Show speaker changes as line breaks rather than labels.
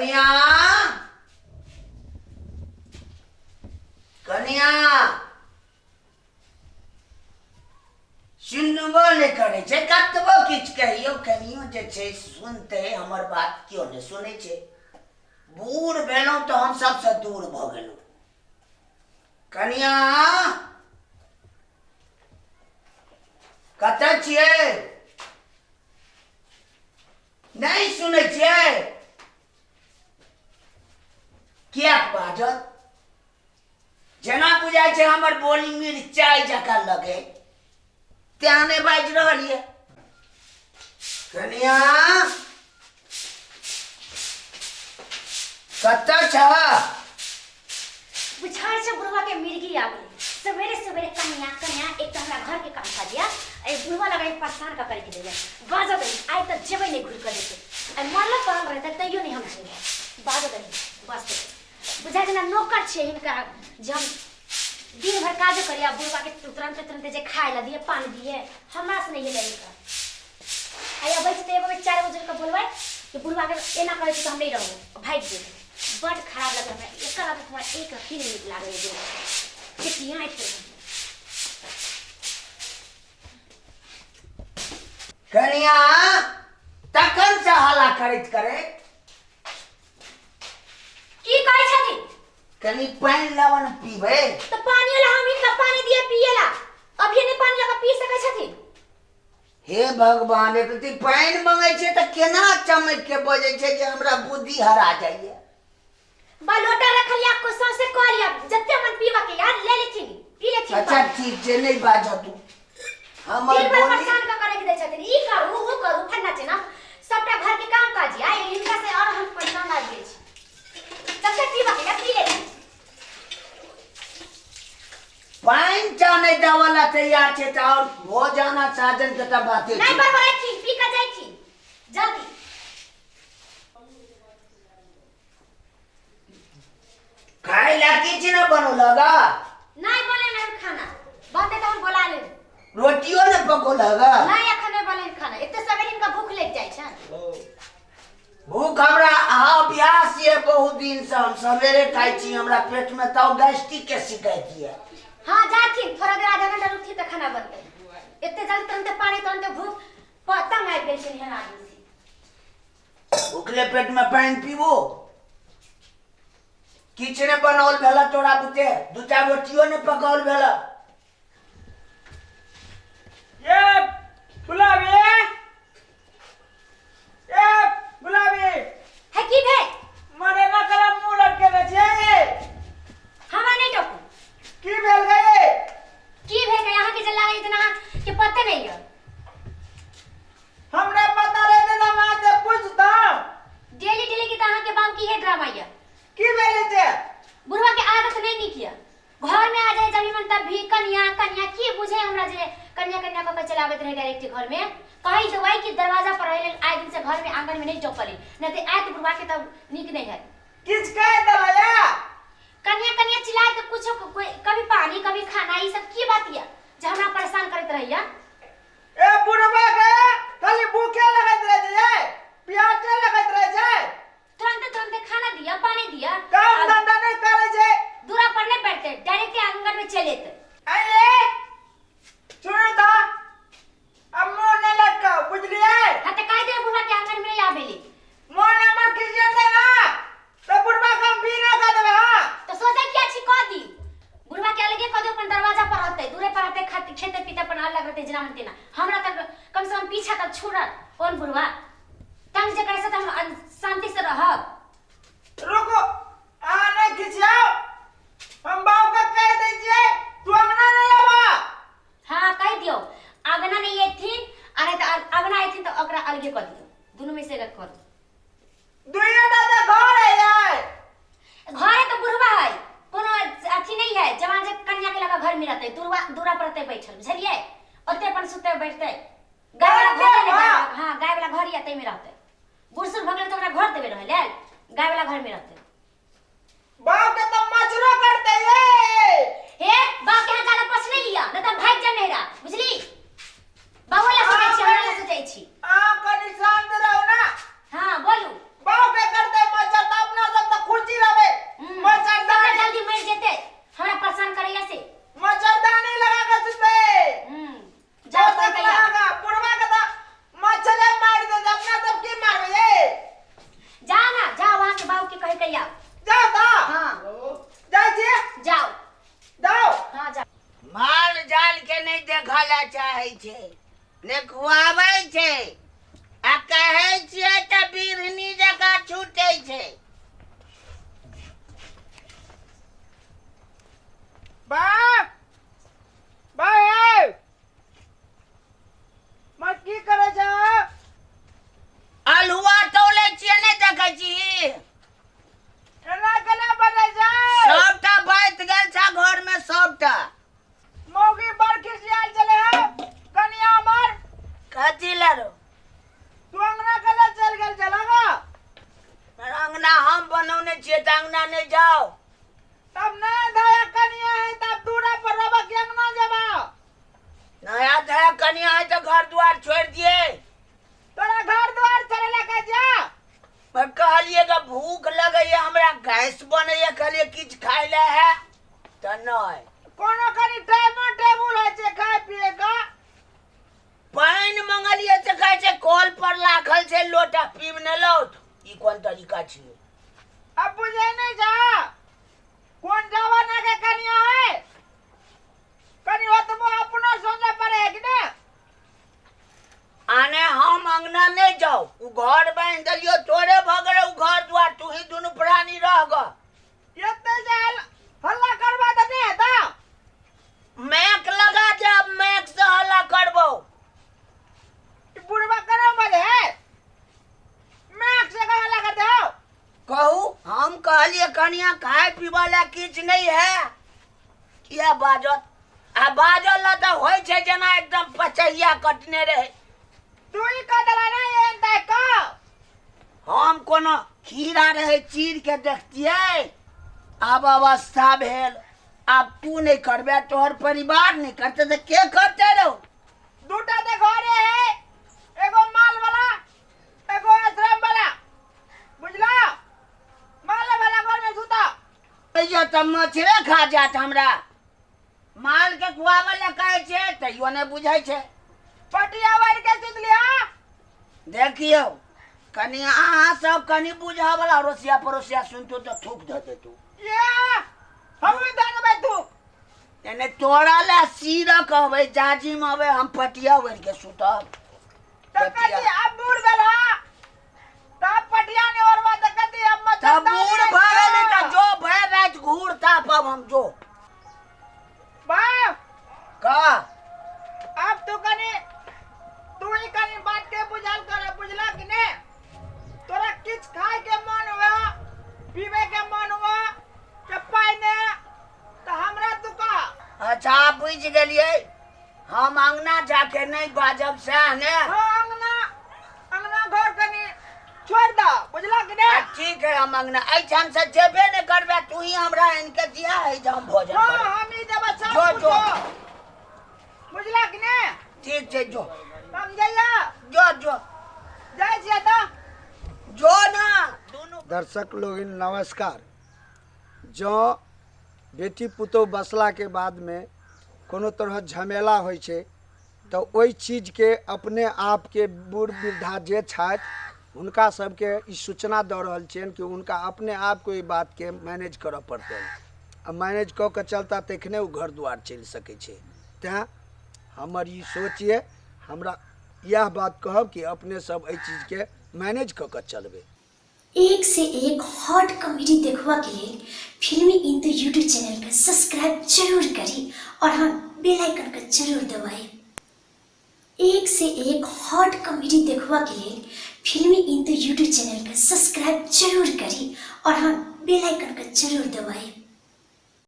कनिया, कनिया, सुनबो नहि करै छै। कतबो किछु कहियौ कनियो जे छै सुनतै हमर बात, केओ नहि सुनै छै। बूढ़ भेलहुँ तऽ हम सबसँ दूर भऽ गेलहुँ। कनिया, कतऽ छियै? नहि सुनै छियै? किएक बाजत? जेना बुझाइ छै हमर बोली मिरचाइ जकाँ लगे, तें नहि बाजि रहल यऽ। कनिया, कतऽ छह?
बुझाइ छै बुढ़वा के मिर्गी आ गेलै। सवेरे सवेरे कनिया कनिया। एक तऽ हमरा घर के काम काज या, ए बुढ़वा लगा परेशान कऽ करके दैया। बाजऽ दही, आइ तऽ जेबै नहि घुरि कऽ देते। आइ मरल पड़ल रहतै तैयो नहि हम जेबै। बाजऽ दही बस। बुझाइ जेना नौकर छियै हिनका जे हम दिन भरि काजो करियै आ बुढ़वा के तुरन्ते तुरन्ते जे खाय लए दियै, पानि दियै। हमरा से नहि हेतै हिनका। आइ अबै छै तऽ एगो बेर 4 बजे के बोलबै कि बुढ़वा के एना करै छै तऽ हम नहि रहबै, भागि जेबै। बड खराब लगै हमरा एकर आदत। हमरा एक रत्ती नहि नीक लागै बुढ़वा चिटियाइत रहै।
कनिया, तखन से हल्ला करैत करैत।
की कहै छथिन?
कनि पानि लाबऽ ने, पीबै।
तऽ पानी वाला हम हिनका पानी दिए पिएला? अभी नहि पानी लगा पी सकै छथिन।
हे भगवान, एक रत्ती पानि मंगै छै तऽ केना चमकि के बजै छै जे हमरा बुद्धि हरा जाइए।
बा लोटा रखल या को सौंसे कह लिया, जते मन पीवा के यार ले लेथिन, पी लेथिन।
अच्छा।
पानी।
ठीक छै, नहि बाजऽ तू हमर
दिन भर
बोली।
परेशान कऽ के रखि दै छथिन, ई करू, ओ करू, फन्ना चिन्ना, सबटा घर के काम काज या हिनका से और हम परेशान आबि गेल छी। जते पीवा के या पी लेथिन।
पानि टा नहि देबऽ ला तैयार छै तऽ आओर भोजन आ साजन के तऽ बाते
नहीं
छै।
बड़बड़ैथिन, पी कऽ जाइथिन जल्दी।
खाय ला किछु नहि बनौलक गा?
नहीं बने हम खाना, बनते तऽ हम बोला लेब।
रोटियो नहि पकौलक गा?
नहीं, एखन नहीं बने खाना। एते सवेरे हिनका भूख लागि जाइ छनि।
भूख हमरा अहाँ अभ्यास ये बहुत दिन से, हम सवेरे खाइ छी, हमरा पेट में तऽ गैस्ट्रिक के शिकायत ये।
हाँ, जाथिन, थोड़ा देर आधा घंटा रुकथिन तऽ खाना बनतै। एते जल्दी तुरन्ते पानी, तुरन्ते भूख, तंग आबि गेल छै एहन आदमी से।
भूखले पेट में पानि पीबू? किछु नहि बनाओल भेल तोरा बुते? दूटा रोटियो नहि पकाओल भेल?
ये गुलाबी, ए गुलाबी।
है, की भेल?
मरे ना कला मुंह लटकेने छियै।
हमरा नहि टोकू।
की भेल गए?
की भेल गए? अहाँके जे लागै जेना अहाँके पते नहि यऽ।
हमरा पता रहते तऽ हम अहाँ से पूछतहुँ।
डेली डेली के तऽ अहाँके बाप की है ड्रामा यऽ।
की भेल छै?
बुढ़वा के आदत नहीं नीक यऽ। घर में आ जाए जब मन तब भी कनिया कनिया। की बुझे हमरा जे कनिया कनिया कऽ के चलाबैत रहे डायरेक्ट घर में। कही देबै कि दरवाजा पर रहे, आइ दिन से घर में आंगन में नहीं टोकली, नहीं तो आयत बुढ़वा के तब नीक नहीं है।
किछु कहि देलैया?
कनिया कनिया चिल्लाए तो कुछ कभी पानी, कभी खाना, ये सब की बात यऽ जे हमरा परेशान करैत रहिया?
ए बुढ़बा के खाली भूखे लगैत रहै छै, प्यासे लगैत रहै छै।
तुरंते तुरंते खाना दिया, पानी दिया।
काम धंधा नहि करै छै।
दूरा पर नहीं बैठते, डायरेक्ट आंगन में चले एते।
अरे सुनू तऽ, अब मुँह नहि लटकाउ, बुझलियै?
हाँ, तो कहि दे बुढ़वा के आंगन में नहीं आबेली।
मोन हमर खिसियेतै ना तऽ बुढ़बा के हम बिना कऽ देबै। हाँ।
तो सोचे क्या छी, कह दी बुढ़वा के अलगे कह दो, अपन दरवाजा पर रहते, दूरे पर रहते, खाते खेते पीते अपन अलग रहते, जेना मन तेना। हमरा तक कम से कम पीछा तक छुड़त। कौन बुढ़वा तंग जे करे से तऽ हम शांति से रहब।
रुको, अहाँ नहि खिसियाउ, हम बाप के कहि दै छियै, तू अंगना नहि आबा।
हाँ, कह दियो, आगना नहीं एथिन आ नहीं तो आगना एथिन तो ओकरा अलगे कह दियो। दोनों में से एक कर दो।
दुइये टा तऽ घर है यार।
घर है तो बुढ़वा है, कोनो अथी नहीं है। जवान जे कन्या के लगा घर में रहते, दूरवा दूरा पर रहते बैठल, बुझलिए? ओते अपन सुते बैठते। गाय वाला घर है ने, गाय वाला, हाँ, गाय वाला घर या में रहते। बूढ़ सूढ़ भऽ गेलै तऽ ओकरा घर देबे रहै लेल? गाय वाला घर में रहते।
बाप के तऽ मजरो करते ये।
हे, बाप के यहाँ ज्यादा प्रश्न नहीं लिया, नहीं तऽ भागि जाए नहिरा, बुझली? बाबू ला सोचै छी, हमरा ला सोचै छी।
अहाँ कनि शांत रहू ना।
हाँ, बोलू।
बाप के करते मच्छर।
रहै छै ने खुआबै छै आ कहै छियै तऽ बिढ़नी जकाँ छूटै छै।
बाप बाप मर की करै छ?
अल्हुआ तौलै छियै, नहि देखै छी?
एना केना बजै छै?
सबटा बाँटि गेल छै घरमे सबटा।
मौगी बड़ खिसियाल चले है कनिया हमर।
कथी लए रौ?
तू अंगना केला चल गेल छला गा?
अंगना हम बनौने छियै तऽ अंगना नहि जाउ?
तब नया धया कनिया है तब दूरा पर रहबा कि अंगना जेबा?
नया धया कनिया है तऽ घर दुआर छोड़ि दियै?
तोरा घर द्वार छोड़े ला कहै छिया?
पर कहलियै कि भूख लगैया हमरा, गैस बनैया, कहलियै किछु खाय लए है तऽ नहि।
कोनो कनि टाइमो टेबुल होइ छै खाय पिए का।
पानि मंगलियै तऽ कहै छै कल पर राखल छै लोटा, पीब नहि लौत। ई कोन तरीका छियै?
अब बुझै नहि छा कोन जमाना के कनिया है? कनि ओतबो अपनो सोचे पड़े है कि ने?
आने हम अंगना नहि जाउ, ओ घर बान्हि देलियौ तोरे भऽ गेलै ओ घर दुआर, तू ही दुनू प्राणी रह गऽ।
एते जे हल्ला करबा तऽ नहि हेता।
मैक लगा दे, अब मैक से हल्ला करबो।
ई बुढ़बा केना बजे है? मैक से कहाँ हल्ला करते हो?
कहू, हम कहलियै कनिया खाय पीबऽ लए किछु नहि है, किया बाजत? आ बाजल लए तऽ होइ छै जेना एकदम पचहिया कटने रहै।
तू ही कह देला ना एहन ताकि कऽ।
हम कोनो खीरा रहै चीर के देखतियै? आब अवस्था भेल, आब तू नहि करबे, तोहर परिवार नहि करतै तऽ के करतै रौ?
दूटा तऽ घरे है, एगो माल वाला एगो आश्रम वाला, बुझला? माल वाला घर में सुता।
जे तऽ मच्छरे खा जात हमरा। माल के खुआबै लए कहै छै तैयो नहि बुझै छै।
पटिया वारि के सुतली। हाँ
देखियौ कनि अहाँ सब कनि बुझऽ वाला, अड़ोसिया पड़ोसिया सुनतौ तऽ थूक धऽ देतौ।
ये हम भी दे देबै थूक।
एने तोरा लए सीरक अबै, जाजिम अबै, हम पटिया ओढ़ि के सुतब?
तऽ कथी अब बूढ़ भेल हा तब पटिया नहीं ओढ़बा तऽ कथी अब
तऽ
मच्छरदानी
बूढ़
नहीं
भऽ गेली तऽ
छौ।
जो भरि राति घूर तापब हम, जो।
बाप
कह।
अब तू कनि तू ही कनि बात के बुझल कर, बुझला कि ने? तोरा किछ खाय के मन हुआ, पीवे के मन हुआ के पाइ ने तऽ हमरा तू कह।
अच्छा बुझि गेलियै, हम अंगना जाके नहि बाजब सएह ने?
हाँ, अंगना अंगना घर कनि छोड़ द, बुझला कि ने?
आ ठीक है, हम अंगना एहिठाम से जेबे नहि करबै, तू ही हमरा आनि के दिया एहिठाम भोजन
हाँ
करब।
हम ही देबै सब
जो, जो।
कुछो, बुझला कि ने?
ठीक छै, जो।
हम जइया।
जो जो।
जाइ छियै तऽ।
जो ना दुनू।
दर्शक लोगिन नमस्कार। जँ बेटी पुतोहु बसलाके बादमे कोनो तरह झमेला होइ छै तऽ ओहि चीजके अपने आपके बूढ़ वृद्धा जे छथि हुनका सबके ई सूचना दऽ रहल छियनि कि हुनका अपने आपके ओहि बातके मैनेज करऽ पड़तनि आ मैनेज कऽ के चलता तखने ओ घर दुआर चलि सकै छै। तैँ हमर ई सोच यऽ, हमरा इएह बात कहब कि अपने सब एहि चीजके मैनेज कऽ के चलबै।
एक से एक हॉट कॉमेडी देखबा के लेल फिल्मी इंदु यूट्यूब चैनल के सब्सक्राइब जरूर करी और हाँ, बेल आइकन के जरूर दबाई। एक से एक हॉट कॉमेडी देखबा के लेल फिल्मी इंदु यूट्यूब चैनल के सब्सक्राइब जरूर करी और हाँ, बेल आइकन के जरूर दबाई।